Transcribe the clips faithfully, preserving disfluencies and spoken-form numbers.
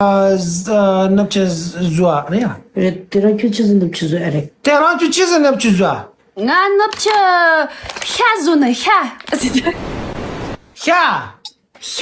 ཨ་ཟ་ནབ་ཆི་ཟོ་ཨ་རེད་ཡ། རེད། དེ་རང་ཁྱོད་ཆི་ཟིག་ནབ་ཆི་ཟོ་ཨ་རེད། དེ་རང་ཁྱོད་ཆི་ཟིག་ནབ་ཆི་ཟོ་ཨ། ང་ནབ་ཆི་ཤ་ཟོ་ནི་ཤ། ཤ། ཤ།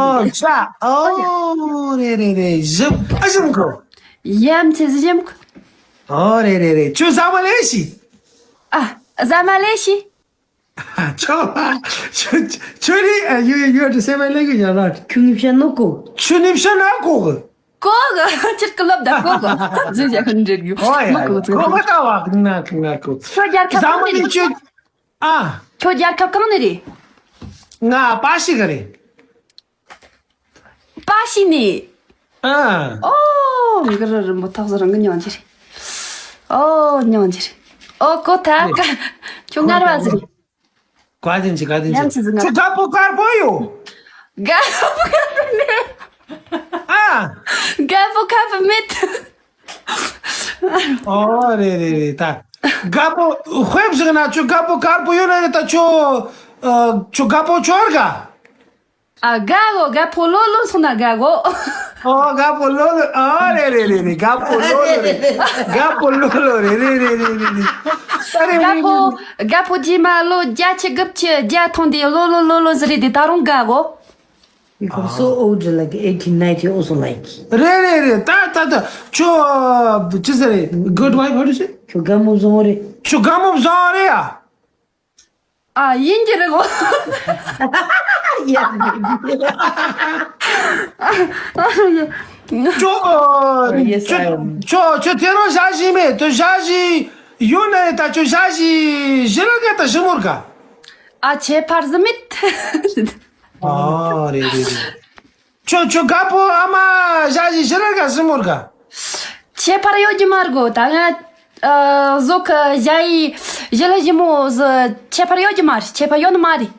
ཨོ་ཤ། ཨོ་རེད་རེད་རེད། ཞིམ་ཨ་ཞིམ་གོ། ཡམ་ཆི་ཞིམ་གོ། ཨོ་རེད་རེད་རེད། ཁྱོད་ཟ་མ་ལས་ཤི། ཨ་ཟ་མ་ལས་ཤི། ཁྱོད་ཁྱོད་ཁྱོད་རེད། ཨ་you you have to say my language or not? ཁྱོད་ནི་བཤད་ནོ་གོ། ཁྱོད་ནི་བཤད་ན་གོ་གི། གོ་གི། ཁྱེད་ཀྱི་ལབ་ད་གོ་གི། ཟིན་བྱ་ཁན་འདྲེར་རྒྱུ། ཨོ་ཡ། མ་གོ་ཚོད་གོ་གི་ད་བ་ན་ན་གོ། ཁྱོད་རྒྱལ་ཁབ་ཟ་མ་གང་ནས་ནི་རེད། ཁྱོད། ཨ། ཁྱོད་རྒྱལ་ཁབ་གང་ནས་རེད། ང་པ་ཤི་གི་རེད། པ་ཤི་ནས། ཨ། ཨོ། མི་ག་ར་རིན་པོ་ཐག་ཟ་རང་གི་མྱོང་རྒྱུ་རེད། ཨོ་མྱོང་རྒྱུ་རེད། ཨོ་གོ་ཐག་ཁྱོད་ངར་བ་ཟིག་རེད། བཀའ་དྲིན་ཆེ། བཀའ་དྲིན་ཆེ། ཉམས་སུ་བཟུང་ང་། ཁྱོད་དགའ་པོ་དཀར་པོ་ཡོད། དགའ་པོ་དཀར་པོ་མེད། ཨ། དགའ་པོ་དཀར་པོ་མེད། ཨོ་རེད་རེད་རེད། ད་དགའ་པོ་དཔེ་བཞག་ན་ཁྱོད་དགའ་པོ་དཀར་པོ་ཡོད་ན་རེད། ད་ཁྱོད་ཨ་ཁྱོད་དགའ་པོ་ཁྱོད་དགའ། ཨ་དགའ་གོ། དགའ་པོ་ལོ་ལོ་སོང་ན་དགའ་གོ། ཨོ་དགའ་པོ་ལོ་ལོ། ཨ་རེད་རེད་རེད་རེད། དགའ་པོ་ལོ་ལོ་རེད། དགའ་པོ་ལོ་ལོ་རེད་རེད་རེད་རེད་རེད། ཨ་རེད། དགའ་པོ་དགའ་པོ་རྗེས་མ་ལོ་བརྒྱད་ཅུ་དགུ་བཅུ་བརྒྱ་ཐོན་དེ་ལོ་ལོ་ལོ་ལོ་ཟེར་རེད་དེ་ད་རུང་དགའ་གོ། You got so old, like eighty, ninety also like. རེད་རེད་རེད། ད་ད་ད་ཁྱོད་ཅི་ཟེར་རེད། Good wife, how to say? ཁྱོད་དགའ་མོ་བཟང་རེད། ཁྱོད་དགའ་མོ་བཟང་རེད་ཡ། ཨ་ཡིན་གྱི་རེད་གོ། ཡ། ཁྱོད་ཨ། Yes, ཁྱོད་I am. ཁྱོད་ཁྱོད་དེ་རིང་ཞག་བཞི་མེད་དུ་ཞག་བཞི་ཡོད་ན་ཡིན། ད་ཁྱོད་ཞག་བཞི་བཞི་ལ་ག་ད་ཞི་མོར་ག། ཨ་ཁྱད་པར་ཟིག་མེད། ཨ་རེད་རེད་རེད། ཁྱོད་ཁྱོད་དགའ་པོ་ཨ་མ་ཞག་བཞི་བཞི་ལ་ག་ཞི་མོར་ག། ཁྱད་པར་ཡོད་ཀྱི་མ་རེད་གོ། ད་ང་ཨ་བཟོ་གི་ཞ་ཡི་ཞི་ལ་ཞི་མོ་ཟི་ཁྱད་པར་ཡོད་ཀྱི་མ་རེད། ཁྱད་པར་ཡོད་ནི་མ་རེད།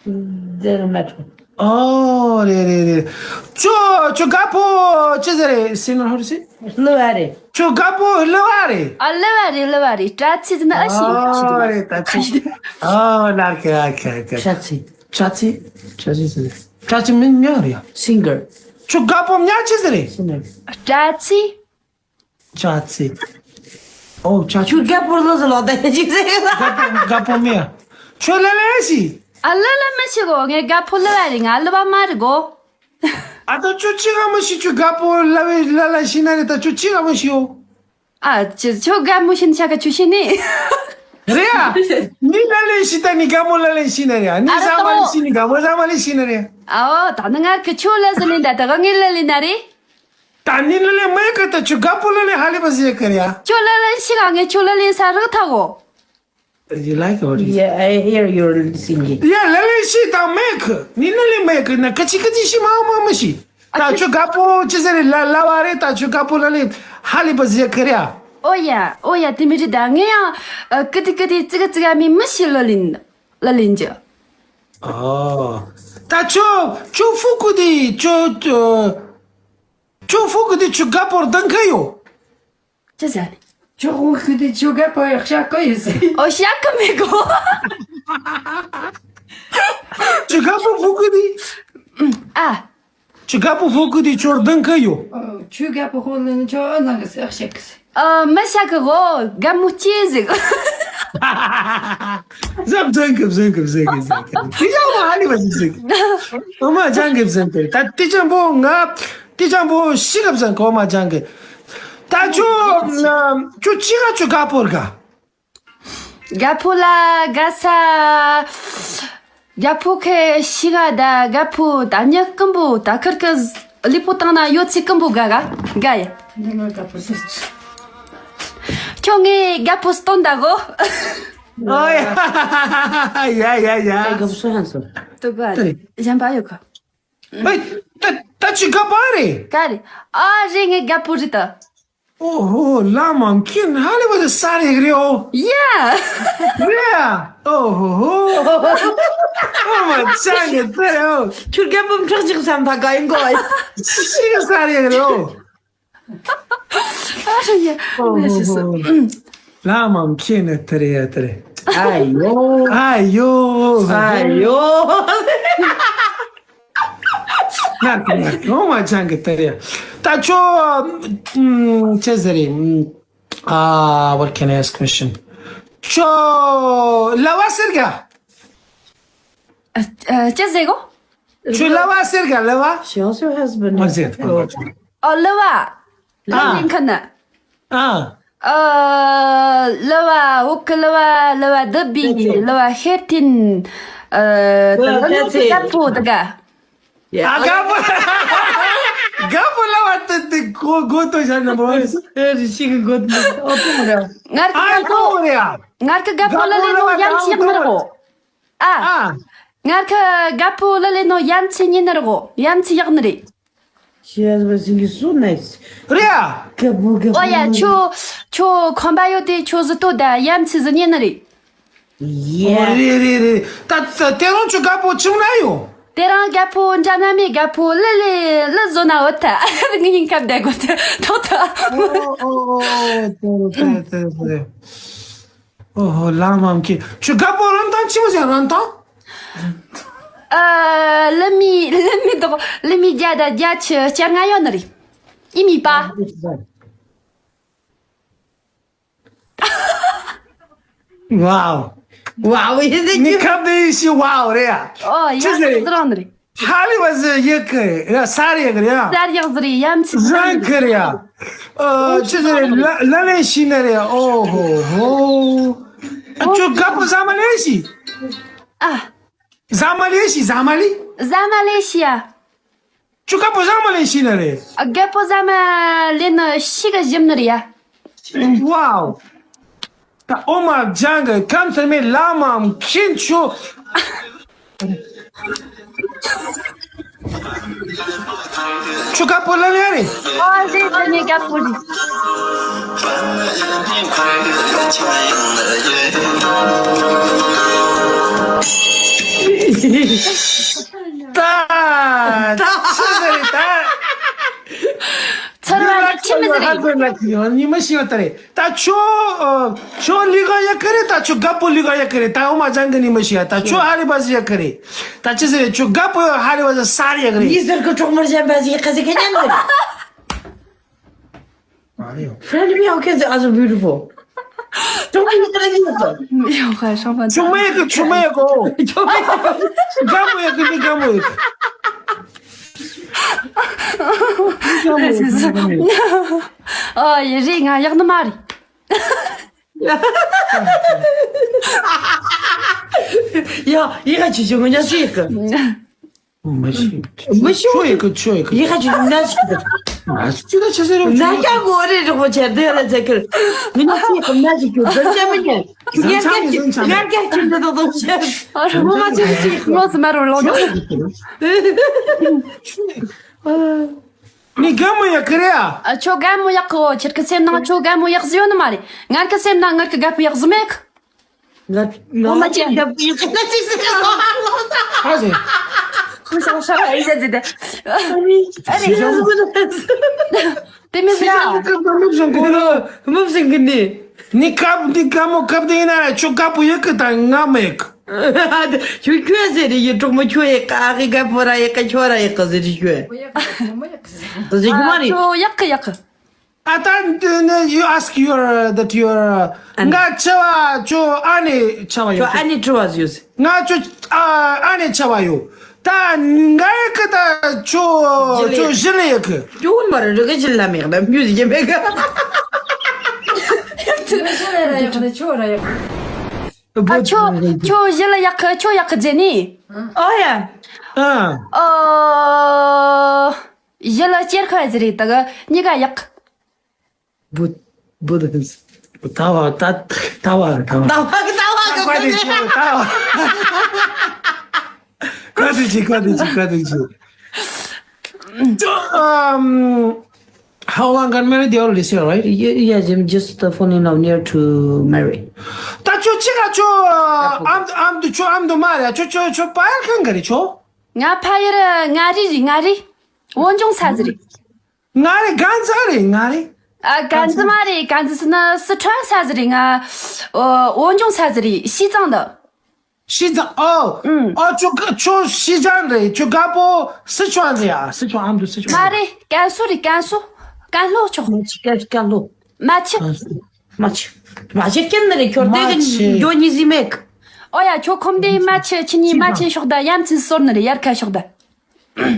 Doesn't matter. ཨོ་རེད་རེད་རེད། ཁྱོད་ཁྱོད་དགའ་པོ་ཅི་ཟེར་རེད། སི་ནོར་ཧོར་སི། ལུ་བ་རེད། ཁྱོད་དགའ་པོ་ལུ་བ་རེད། ཨ་ལུ་བ་རེད་ལུ་བ་རེད། དྲ་ཚིགས་ན་ཨ་ཤི། ཨོ་རེད། ད་ཚིགས། ཨོ་ལ་ཁེ་ཨ་ཁེ་ཨ་ཁེ། ཤ་ཚིགས། ཤ་ཚིགས། ཤ་ཚིགས་ཟེར། ཤ་ཚིགས་མིན་མྱང་རེད་ཡ། Singer. ཁྱོད་དགའ་པོ་མྱང་ཅི་ཟེར་རེད། Singer. དྲ་ཚིགས། ཅ་ཚི། ཨོ་ཅ་ཚི། ཁྱོད་རྒད་པོ་ལོ་ཟེར་ལོ་ད་ཅིག་ཟེར། རྒད་པོ་རྒད་པོ་མེད། ཁྱོད་ལ་ལ་ཤི། ཨ་ལ་ལ་མི་ཤི་གོ། ངའི་རྒད་པོ་ལ་ལ་རེད། ང་ལ་བ་མ་རེད་གོ། ཨ་ད་ཁྱོད་ཅི་ག་མི་ཤི། ཁྱོད་རྒད་པོ་ལ་བའི་ལ་ལ་ཤི་ན་རེད། ད་ཁྱོད་ཅི་ག་མི་ཤི་ཡོ། ཨ་ཅི་ཁྱོད་རྒད་མོ་ཤི་ན་ཆ་ག་ཁྱོད་ཤི་ནི། རེད་ཨ། ནི་ལ་ལ་ཤི་ད་ནི་རྒད་མོ་ལ་ལ་ཤི་ན་རེད་ཨ། ནི་ཨ་ར་ཟ་མ་ལ་ཤི་ནི་རྒད་མོ་ཟ་མ་ལ་ཤི་ན་རེད། ཨའོ་ད་ནི་ང་གི་ཁྱོད་ལ་ཟེར་ནི་ད་ད་ག་ངའི་ལ་ལ་ན་རེད། ད་ནི་ལ་ལ་མེད་གི། ད་ཁྱོད་རྒད་པོ་ལ་ལ་ཧ་ལས་པ་ཟེར་གི་རེད་ཨ། ཁྱོད་ལ་ལ་ཤི་ག་ངས་ཁྱོད་ལ་ལ་ས་རག་ཐག་གོ། You like what you Yeah, I hear you're singing. ཡ་ལ་ལ་ཤི་ད་མེད་གི། ནི་ལ་ལ་མེད་གི་ན་ཀ་ཅི་ཀ་ཅི་ཤི་མ་མ་མ་ཤི། ད་ཁྱོད་རྒད་པོ་ཅི་ཟེར་རེད་ལ་ལ་བ་རེད། ད་ཁྱོད་རྒད་པོ་ལ་ལ་ཧ་ལས་པ་ཟེར་གི་རེད་ཨ། ཨོ་ཡ་ཨོ་ཡ་དེ་མི་རེད། ད་ངས་ཡང་ཀི་དི་ཀི་དི་ཙི་ག་ཙི་ག་མི་མི་ཤི་ལ་ལིན་ལ་ལིན་ཅི། ཨོ། ད་ཁྱོད་ཁྱོད་ཧྥུ་ཀུ་དི་ཁྱོད་ཁྱོད་ཧྥུ་ཀུ་དི་ཁྱོད་རྒད་པོར་ལྡང་གི་ཡོད། ཅི་ཟེར་ནི། ཁྱོད་ཧྥུ་ཀུ་དི་ཁྱོད་རྒད་པོ་ཡག་ཤ་ཀི་ཡོད་ཟེར། ཨོ་ཤ་ཀི་མི་གོ། ཁྱོད་རྒད་པོ་ཧྥུ་ཀུ་དི། ཨ། ཁྱོད་རྒད་པོ་ཧྥུ་ཀུ་དི་ཁྱོད་ལྡང་གི་ཡོད། ཨོ་ཁྱོད་རྒད་པོ་ཧྥུ་ལ་ནི་ཁྱོད་ཨ་ནང་གི་ཟེར་ཤ་ཀི་ཟེར། ཨ་མི་ཤ་ཀི་གོ། རྒད་མོ་ཅི་ཟིག་ཟབ་ཟན་གི་ཟན་གི་ཟན་གི་ཟན་གི། དེ་ཡང་མ་ཧ་ལི་བ་ཟིག་ཟིག་ཨོ་མ་ཅང་གི་ཟན་དེ་ད་དེ་ཅང་པོ་ང་དེ་ཅང་པོ་ཤི་གི་ཟན་གོ་མ་ཅང་གི། ད་ཁྱོད་ཁྱོད་ཅི་ག་ཁྱོད་རྒད་པོར་ག་རྒད་པོ་ལ་དགའ་ས། རྒད་པོ་ཁེ་ཤི་ག་ད་རྒད་པོ་ད་ཉག་སྐམ་པོ་ད་ཁིར་ཁིར་ལུས་པོ་བཏང་ན་ཡོད་ཚད་སྐམ་པོ་དགའ་ག་དགའ་ཡ། འདི་ནོ་རྒད་པོ་སུ། ཁྱོད་ངའི་རྒད་པོ་སྟོན་ད་གོ། ཨོ་ཡ་ཡ་ཡ་ཡ། རྒད་པོ་སུ་ཧན་སོ། དུ་ག་གཞན་པ་ཡོད་ག་ཨེ་ད་ད་ཅི་རྒད་པོ་རེད། ག་རེ། ཨ་རེད་ངའི་རྒད་པོ་རེད་ད། ཨོ་ཧོ། ལ་མ་མཁྱེན་ཧ་ལས་པ་དེ་ས་རེད་རེད་ཨོ། ཡ། རེད་ཨ། ཨོ་ཧོ་ཧོ། ཨོ་མ་ཅང་གི་དེ་རེད་ཨོ། ཁྱོད་རྒད་པོ་ཁྲག་ཅིག་བསམ་ཐག་ག་ཡིན་གོ། ཤི་གི་ས་རེད་རེད་ཨོ། ཨ་རེད་ཡ། ཨོ་ཧོ་ཧོ། ཤི་སོང་། ལ་མ་མཁྱེན་ནི་དེ་རེད་ཡ་དེ་རེད། ཨ་ཡོ། ཨ་ཡོ། ཨ་ཡོ། ཁ་ཁ་ཁ་ཁ་མ་ཅང་གི་དེ་རེད། ད་ཁྱོད་ཨམ་ཅི་ཟེར་རེད། ཨམ། ཨ། What can I ask question? ཁྱོད་གླ་བ་ཟེར་ག་ཨ། ཨ། ཅི་ཟེར་གོ། ཁྱོད་གླ་བ་ཟེར་ག་གླ་བ། She also has been མ་ཟེར་ག་ཨོ། གླ་བ། གླ་ཨ། ལེན་མཁན་ནི། ཨ། ཨ། གླ་བ། འོག་གི་གླ་བ། གླ་བ་བདུད་བྷེ། གླ་བ་ཤེར་ཐིན། ཨ། ད་གླ་བ་གི་རྒད་པོ་དེ་ག་ཨ། རྒད་པོ། རྒད་པོ་གླ་བ་དེ་དེ་གོ་གོ་ཏོ་ཞག་ན་བོ། ཨེ་རི་ཤི་གི་གོ་ཏོ་ཨོ་ཏོ་ར། ངར་གི་ཨ་རྒད་པོ། ཏོ་ར། ངར་གི་རྒད་པོ་གླ་ལེ་ནོ་ཡམ་ཆི་ཡག་ནི་རེད་གོ། ཨ། ཨ། ངར་གི་རྒད་པོ་གླ་ལེ་ནོ་ཡམ་ཆི་ཉན་ནི་རེད་གོ། ཡམ་ཆི་ཡག་ནི་རེད། She has been singing so nice. རེད་ཨ། རྒད་པོ་རྒད་པོ། ཨོ་ཡ། ཁྱོད་ཁྱོད་ཁོམ་པ་ཡོད་དེ་ཁྱོད་གཟིགས་ཏོ་ད་ཡམ་ཆི་གཟིགས་ཉན་ནི་རེད། ཨོ་རེད་རེད་རེད། ད་ད་དེ་རིང་ཁྱོད་རྒད་པོ་ཆུང་ན་ཡོད། དེ་རིང་རྒད་པོ་འདྲ་ན་མེད། རྒད་པོ་གླུ་ལེ་གླུ་བཟོ་ན་འོ་ད་ངའི་སྙིང་ཁ་བདེ་གོ་ད་ཐོག་ད། ཨོ་ཨོ་ཨོ་ཨོ་དེ་རེད་དེ་རེད་དེ་རེད། ཨོ་ཧོ། ལམ་མམ་ཁྱེད་ཁྱོད་རྒད་པོ་རིན་ཐང་ཆི་མོ་ཟིག་རིན་ཐང་། ཨ། ལི་མི་ལི་མི་དོག་ལི་མི་བརྒྱ་དང་བརྒྱད་ཅུ་གྱ་ལྔ་ཡོད་ནི་རེད། ཨི་མི་པ། Wow. Wow. ཡིན་ཟེར་ནི་གྱི་ཁབ་དེ་ཡིན་ཤི་wow་རེད་ཡ། ཨོ་ཡ་ཅི་ཟེར། ཟེར་རང་ནི་རེད། ཧ་ལི་བ་ཟི་ཡི་གི་ར་ས་རི་ཡི་གི་ར། ས་རི་ཡག་ཟི་རི་ཡམ་ཆི་ཟི་རི་ཟན་གི་ར་ཡ། ཨོ་ཅི་ཟེར་ལ་ལ་ལེ་ཤི་ནི་རེད། ཨོ་ཧོ་ཧོ། ཨ་ཁྱོད་རྒད་པོ་ཟ་མ་ལེ་ཤི། ཨ། ཟ་མ་ལེ་ཤི་ཟ་མ་ལེ། ཟ་མ་ལེ་ཤི་ཡ། ཁྱོད་རྒད་པོ་ཟ་མ་ལེ་ཤི་ནི་རེད། ཨ། རྒད་པོ་ཟ་མ་ལེ་ནི་ཤི་གི་ཞིམ་ནི་རེད་ཡ། Wow. ད་ཨོ་མ་ཇང་གི་ཁམས་ཚང་མའི་ལ་མ་མཁྱེན་ཆོ། ཁྱོད་རྒད་པོ་ལ་ལེ་རེད། ཨ་རེད་རེད། ངའི་རྒད་པོ་རེད། ད་ཆི་ཟེར་རེད་ད། ཚོར་བ་ནི་ཁྱིམ་མི་ཟེར་རེད། ཧ་ཟེར་ན་ཁྱི་ཡང་ཉི་མ་ཤི་བ་ད་རེད། ད་ཁྱོད་ཨ། ཁྱོད་ལི་ག་ཡག་གི་རེད། ད་ཁྱོད་རྒད་པོ་ལི་ག་ཡག་གི་རེད། ད་ཨོ་མ་ཅང་གི་ཉི་མ་ཤི་ཡ། ད་ཁྱོད་ཧ་ལི་བ་ཟི་ཡག་གི་རེད། ད་ཅི་ཟེར་རེད། ཁྱོད་རྒད་པོ་ཧ་ལི་བ་ཟི་ས་རི་ཡག་གི་རེད། ཡིན་ཟེར་གི་གྲོགས་མོར་གཞན་པ་ཟི་ཡག་གི་ཟི་གི་ཉན་ནི་རེད། Friend me, okay, the other beautiful. གྲོགས་མོ་ཡག་གི་རེད་ཡག་གི་ཡོད་ཁ་ཤོང་པ། ཆུང་མ་ཡག་གི་ཆུང་མ་ཡག་གི་ཨོ། ཆུང་མ་ཡག་གི། རྒད་པོ་ཡག་གི་མི་རྒད་པོ་ཡག་གི། ཨ་ཡེ་རེད། ང་ཡག་ནི་མ་རེད། ཡ་ཡི་ག་ཆུ་ཆུ་ངོ་ཉག་སི་ཡི་ག་མ་ཤི། མ་ཤི། ཆོ་ཡི་ག་ཆོ་ཡི་ག་ཡི་ག་ཆུ་ཆུ་ན་ཤི་ག་ང་སུ་ཆུ་ད་ཆ་ཟེར་རོ་ན་ཀྱ་ངོ་རེ་རོ་ཆེ་དེ་ལ་ཚེ་ཁར་ངོ་ཉག་སི་ཡི་ག་ན་ཤི་ཁྱོད་བར་ཆ་མི་ཉན། ཁྱོད་ངར་སྐད་ཅིག་ངར་སྐད་ཅིག་འདི་དང་དང་ཤར། ངོ་མ་ཆུ་ཆུ་ངོ་སུ་མ་རོ་ལོང་། ཆོ་ཡི་ག་ཨ། ནི་རྒན་མོ་ཡག་གི་རེད་ཨ། ཨ། ཁྱོད་རྒན་མོ་ཡག་གི་ཡོད། ཁྱེད་ཀྱི་སེམས་ནང་ཁྱོད་རྒན་མོ་ཡག་ཟིག་ཡོད་ནི་མ་རེད། ངར་གི་སེམས་ནང་ངར་གི་རྒད་པོ་ཡག་ཟིག་མེད་གི་ང་ང་ཨོ་མ་ཅན་རྒད་པོ་ཡག་གི་ན་ཅི་ཟིག་ཧ་ཟེ། ཁུ་ཤང་ཤང་ཨེ་ཟེ་ཟེ་དེ། ཨ་རེ། ཨ་རེ། དེ་མི་ཟེར་ཨ། མུབ་ཟིང་གི་ནི། ནི་ཀབ་ནི་ཀ་མོ་ཀབ་དེ་ཡིན་ན་ཁྱོད་རྒད་པོ་ཡག་གི་ད་ང་མ་ཡག་གི་ཁྱོད་ཁྱོད་ཟེར་རེ་ཡི་གྲོགས་མོ་ཁྱོད་ཡི་ཀ་ཨ་ཁི་ག་པོ་ར་ཡི་ཀ་ཁྱོད་ར་ཡི་ཀ་ཟེར་རེ་ཁྱོད། ཟེར་རེ་མ་རེད། ཨ་ཁྱོད་ཡག་གི་ཡག་གི་ཨ་ད་འདི་ནི་you ask your that your ང་ཆེ་བ་ཁྱོད་ཨ་ནེ་ཆེ་བ་ཡོད། ཁྱོད་ཨ་ནེ་ཁྲི་བ་ཡོད། ང་ཁྱོད་ཨ་ཨ་ནེ་ཆེ་བ་ཡོད། ད་ང་ཡི་ཀ་ད་ཁྱོད་ཁྱོད་བཞི་ལ་ཡི་གི་ཁྱོད་མ་རེད་རི་གི་བཞི་ལ་མེད་ན་མྱུ་ཟིག་ཡི་མེད་གི་ཁྱོད་ར་ཡག་ཁྱོད་ར་ཡག་ཨ་ཁྱོད་ཁྱོད་གཞི་ལ་ཡག་གི་ཁྱོད་ཡག་གི་རྗེས་ནི། ཨོ་ཡ། ཨ། ཨོ། གཞི་ལ་སྐྱེར་ཁ་ཟེར་རེད་ད་གི་གཉིས་ཀ་ཡག་བུ། བུ་དང་། ད་བ་ད་ད་བ་ད་བ། ད་བ་གི་ད་བ་གི་ཀ་དེ་ཆེ་ད་བ། ཀ་དེ་ཆེ་ཀ་དེ་ཆེ་ཀ་དེ་ཆེ། ཨམ། How long got married? They already said, right? Ye- Yes, I'm just uh, falling in love near to marry. ད་ཁྱོད་ཅི་ག་ཁྱོད་ཨམ་ཨམ་དུ་ཁྱོད་ཨམ་དུ་མ་རེད། ཁྱོད་ཁྱོད་ཁྱོད་ཕ་ཡུལ་གང་གི་རེད་ཁྱོད། ང་ཕ་ཡུལ་མངའ་རིས་རེད། མངའ་རིས་བོད་ལྗོངས་ས་ཟིག་རེད། མངའ་རིས་དཀར་མཛེས་རེད། མངའ་རིས་ཨ་དཀར་མཛེས་མ་རེད། དཀར་མཛེས་ཟེར་ན་སི་ཁྲོན་ས་ཟིག་རེད། ང་ཨོ་བོད་ལྗོངས་ས་ཟིག་རེད། ཤིས་ཙང་དུ། 西藏哦，嗯，哦，就就西藏的，就嘎布四川的呀，四川俺们都四川的。མ་རེད། ཀན་སུའུ་རེད། ཀན་སུའུ། ཀན་ལྷོ་ཕྱོགས། མ་ཆི་ཀན་ཀན་ལྷོ། མ་ཆི། མ་ཆི། མ་ཆི་ཀན་ནི་རེད། ཁྱོད་དེ་གི་མ་ཆི། འགྱོ་ཉི་ཟི་མེད། ཨོ་ཡ། ཁྱོད་ཁོམ་དེ་མ་ཆི་ཁྱི་ཉི་མ་ཆི་ཕྱོགས་ད་ཡ་མཚན་ཟོར་ནི་རེད། ཡར་ཁ་ཕྱོགས་ད།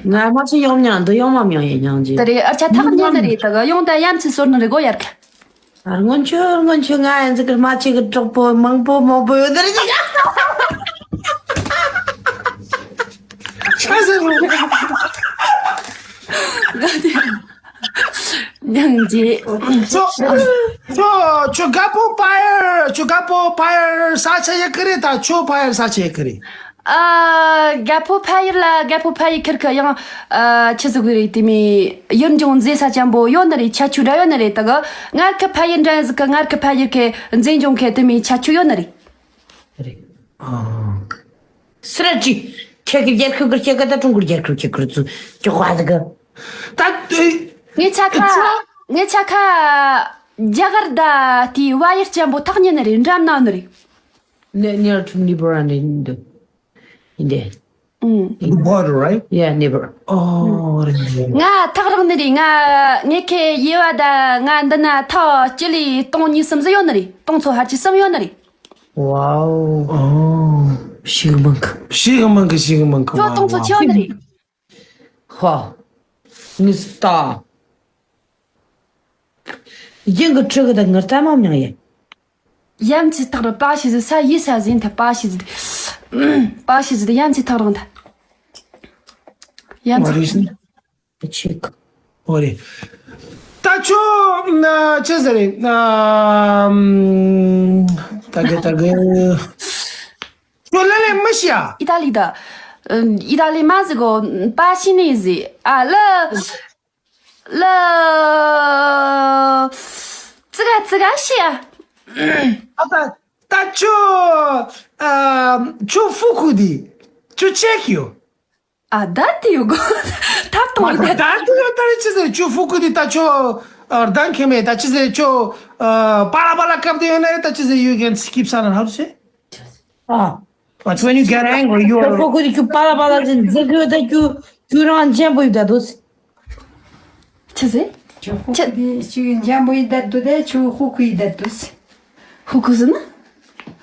ང་མ་ཆི་ཡོང་མྱང་འདི་ཡོང་མ་མྱང་ཡེ་མྱང་ཅི། དེ་རེད། ཨར་ཆ་ཐག་ཉེ་ནི་རེད། ད་ག་ཡོང་ད་ཡ་མཚན་ཟོར་ནི་རེད་གོ། ཡར་ཁ། ཨ་སྔོན་ཆོས་སྔོན་ཆོས་ང་ཡང་ཟིག་གི་མ་ཆི་གི་གྲོགས་པོ་མང་པོ་མང་པོ་ཡོད་ནི་རེད་ཅི། ཆ་ཟེར་རོ། ང་དེ། ཉང་ཅི། ཁྱོད་ཁྱོད་ཁྱོད་རྒད་པོ་ཕ་ཡུལ། ཁྱོད་རྒད་པོ་ཕ་ཡུལ་ས་ཆ་ཡི་གེ་རེད། ད་ཁྱོད་ཕ་ཡུལ་ས་ཆ་ཡི་གེ་རེད། ཨ། རྒད་པོ་ཕ་ཡུལ་ལ། རྒད་པོ་ཕ་ཡུལ་ཁིར་ཁི་ཡང་། ཨ། ཆི་ཟིག་རེད། དེ་མི་ཡུལ་ལྗོངས་མཛེས་ས་ཅན་པོ་ཡོད་ནི་རེད། ཁྱད་ཆོས་འདྲ་ཡོད་ནི་རེད། ད་གི་ངར་ཁི་ཕ་ཡུལ་འདྲ་ཟིག་གི། ངར་ཁི་ཕ་ཡུལ་ཁི་མཛེས་ལྗོངས་ཁི་དེ་མི་ཁྱད་ཆོས་ཡོད་ནི་རེད། རེད། ཨ། སི་ར་ཅི། ཁྱེད་ཀྱི་རྒྱལ་ཁབ་ཀྱི་ཁྱེད་ཀྱི་ད་ཀྲུང་གོའི་རྒྱལ་ཁབ་ཀྱི་ཁུར་ཚུ་ཀྱི་དཔའ་ཟིག་གི། ད་ངའི་ཆ་ཁ། ངའི་ཆ་ཁ་རྒྱ་གར་ད་དེའི་བལ་ཡུལ་ཅན་པོ་ཐག་ཉེ་ནི་རེད། འགྲམ་ན་ནི་རེད། Near, near to neighbor and in the, in there. Mm. In the border, right? Yeah, neighbor. Oh, right. ང་ཐག་རིང་ནི་རེད། ང་ངེད་ཁའི་ཡེ་བ་ད་ང་འདི་ན་ཐག་སྤྱི་ལེ་སྟོང་གཉིས་གསུམ་ཟིག་ཡོད་ནི་རེད། སྟོང་ཚོ་ཕལ་ཆེར་གསུམ་ཡོད་ནི་རེད། Wow. Oh. ཤིག་མང་གི། ཤིག་མང་གི། ཤིག་མང་གི། ཁྱོད་སྟོང་ཚོ་ཆེ་ཡོད་ནི་རེད། ཧོ། ངི་སྟ། རྒྱན་གི་ཁྲི་གི་ད་ངར་ལྟ་མ་མྱང་ཡེ། ཡ་མཚན་ཐག་རིང་པ་ཞིག་ཟིག་ས་ཡི་ས་ཟིན་ཐ་པ་ཞིག་ཟིག་པ་ཞིག་ཟིག་ཡ་མཚན་ཐག་རིང་ད། ཡ་མཚན། ཆིག་ཨོ་རེད། ད་ཁྱོད་ན་ཅི་ཟེར་རེད། ན་ད་གི་ད་གི་ཁྱོད་ལ་ལས་མི་ཤི་ཡ། ཨི་ཏ་ལི་ད། ཨ། ཨི་ཏ་ལི་མ་ཟི་གོ་པ་ཤི་ནི་ཟི། ཨ་ལ། ལ། ཙི་ག་ཙི་ག་ཤི་ཡ། ཨ་ད་ད་ཁྱོད། ཨ། ཁྱོད་ཧྥུ་ཁུ་དི་ཁྱོད་ཆེ་གི་ཡོད། ཨ། ད་དེ་ཡོད་གོ། ཐབ་གཏོང་ད་ཡོད། ད་དེ་ཡོད། ད་རེ་ཅི་ཟེར། ཁྱོད་ཧྥུ་ཁུ་དི་ད་ཁྱོད། ཨ། ལྡང་ཁེ་མེད། ད་ཅི་ཟེར། ཁྱོད། ཨ། པ་ལ་པ་ལ་སྐབས་དེ་ཡོད་ན་ད་ཅི་ཟེར། You can skip salad. How to say? ཨ། But when you get angry, you are ཁྱོད་ཧྥུ་ཁུ་དི་ཁྱོད་པ་ལ་པ་ལ་ཟེར་འཛི་གི་ཡོད། ད་ཁྱོད་ཁྱོད་རང་འཇམ་པོ་ཡོད་ད་དོ། ཆི་ཟེར། ཁྱོད་ཧྥུ་ཁུ་དི་ཅིག་འཇམ་པོ་ཡིན་ད་དུ་དེ་ཁྱོད་ཧྥུ་ཁུ་ཡིན་ད་དུ། ཧྥུ་ཁུ་ཟེར་ན།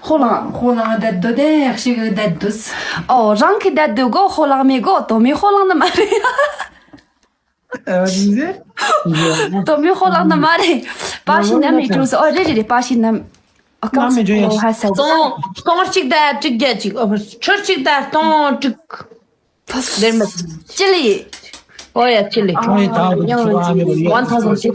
ཧོ་ལང་། ཧོ་ལང་ད་དུ་དེ་ཤི་གི་ད་དུ། ཨོ། རང་གི་ད་དུ་གོ། ཧོ་ལང་མེ་གོ། དོ་མི་ཧོ་ལང་ནི་མ་རེད། ཨ། དོ་མི་ཧོ་ལང་ནི་མ་རེད། པ་ཤི་ན་མི་ཀྲུ་སི། ཨོ། རེད་རེད་རེད། པ་ཤི་ན། ཨ། ཀམ་སི་ཧ་ས། སྟོང་སྟོང་གཅིག་དང་དྲུག་བརྒྱད་ཅིག་ཨོ། ཁྲི་གཅིག་དང་སྟོང་དྲུག་ལེར་མ། སྤྱི་ལེ། ཨོ་ཡ། སྤྱི་ལེ། ཁྲི་ད་ཡང་one thousand six.